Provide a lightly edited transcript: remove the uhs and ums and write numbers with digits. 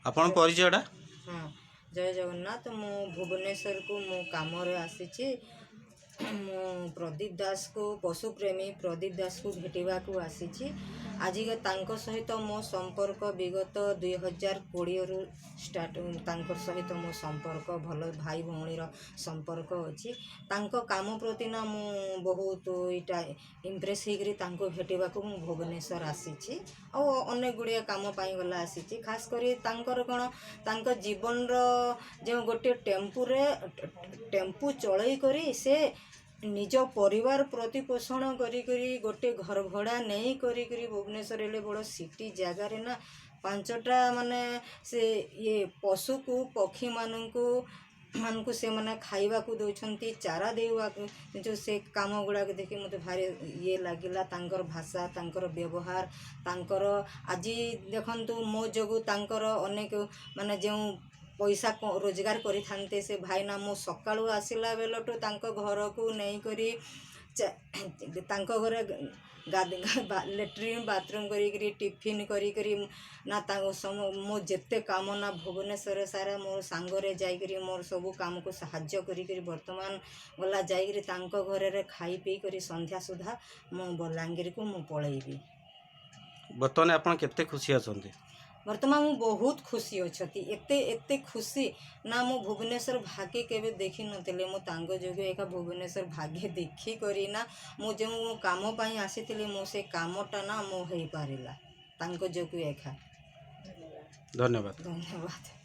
ଆପଣ ପରିଚୟଟା? ହଁ, ଜୟ ଜଗନ୍ନାଥ। ମୁଁ ଭୁବନେଶ୍ୱରକୁ ମୁଁ କାମରେ ଆସିଛି। ମୁଁ ପ୍ରଦୀପ ଦାସକୁ, ପଶୁପ୍ରେମୀ ପ୍ରଦୀପ ଦାସକୁ ଭେଟିବାକୁ ଆସିଛି। ଆଜି ତାଙ୍କ ସହିତ ମୋ ସମ୍ପର୍କ ବିଗତ 2020ରୁ ଷ୍ଟାର୍ଟ। ତାଙ୍କ ସହିତ ମୋ ସମ୍ପର୍କ ଭଲ, ଭାଇ ଭଉଣୀର ସମ୍ପର୍କ ଅଛି। ତାଙ୍କ କାମ ପ୍ରତି ନା ମୁଁ ବହୁତ ଏଇଟା ଇମ୍ପ୍ରେସ୍ ହେଇକରି ତାଙ୍କୁ ଭେଟିବାକୁ ମୁଁ ଭୁବନେଶ୍ୱର ଆସିଛି। ଆଉ ଅନେକ ଗୁଡ଼ିଏ କାମ ପାଇଁ ଗଲା ଆସିଛି। ଖାସ କରି ତାଙ୍କର କ'ଣ, ତାଙ୍କ ଜୀବନର ଯେଉଁ ଗୋଟିଏ ଟେମ୍ପୁରେ ଟେମ୍ପୁ ଚଳେଇ କରି ସେ ନିଜ ପରିବାର ପ୍ରତିପୋଷଣ କରି କରି, ଗୋଟେ ଘର ଭଡ଼ା ନେଇ କରି କରି, ଭୁବନେଶ୍ୱର ହେଲେ ବଡ଼ ସିଟି ଜାଗାରେ ନା ପାଞ୍ଚଟା ମାନେ ସେ ଇଏ ପଶୁକୁ, ପକ୍ଷୀମାନଙ୍କୁ ମାନଙ୍କୁ ସେମାନେ ଖାଇବାକୁ ଦେଉଛନ୍ତି, ଚାରା ଦେବାକୁ। ଯେଉଁ ସେ କାମ ଗୁଡ଼ାକ ଦେଖି ମୋତେ ଭାରି ଇଏ ଲାଗିଲା। ତାଙ୍କର ଭାଷା, ତାଙ୍କର ବ୍ୟବହାର, ତାଙ୍କର ଆଜି ଦେଖନ୍ତୁ, ମୋ ଯୋଗୁଁ ତାଙ୍କର ଅନେକ ମାନେ ଯେଉଁ ପଇସା ରୋଜଗାର କରିଥାନ୍ତେ ସେ ଭାଇନା, ମୁଁ ସକାଳୁ ଆସିଲା ବେଲଠୁ ତାଙ୍କ ଘରକୁ ନେଇକରି ତାଙ୍କ ଘରେ ଲାଟ୍ରିନ୍ ବାଥରୁମ୍ କରିକିରି, ଟିଫିନ୍ କରିକିରି ନା ତାଙ୍କ ମୋ ଯେତେ କାମ ନା ଭୁବନେଶ୍ୱର ସାରା ମୋ ସାଙ୍ଗରେ ଯାଇକରି ମୋର ସବୁ କାମକୁ ସାହାଯ୍ୟ କରିକିରି, ବର୍ତ୍ତମାନ ଗଲା ଯାଇକରି ତାଙ୍କ ଘରରେ ଖାଇ ପିଇ କରି ସନ୍ଧ୍ୟା ସୁଦ୍ଧା ମୁଁ ବଲାଙ୍ଗୀରକୁ ମୁଁ ପଳେଇବି। ବର୍ତ୍ତମାନ ଆପଣ କେତେ ଖୁସି ଅଛନ୍ତି? ବର୍ତ୍ତମାନ ମୁଁ ବହୁତ ଖୁସି ଅଛନ୍ତି। ଏତେ ଏତେ ଖୁସି ନା ମୁଁ ଭୁବନେଶ୍ୱର ଭାଗେ କେବେ ଦେଖିନଥିଲି। ମୁଁ ତାଙ୍କ ଯୋଗୁଁ ଏକା ଭୁବନେଶ୍ୱର ଭାଗେ ଦେଖିକରି ନା ମୁଁ ଯେଉଁ ମୋ କାମ ପାଇଁ ଆସିଥିଲି, ମୁଁ ସେ କାମଟା ନା ମୁଁ ହେଇପାରିଲା ତାଙ୍କ ଯୋଗୁଁ ଏକା। ଧନ୍ୟବାଦ। ଧନ୍ୟବାଦ।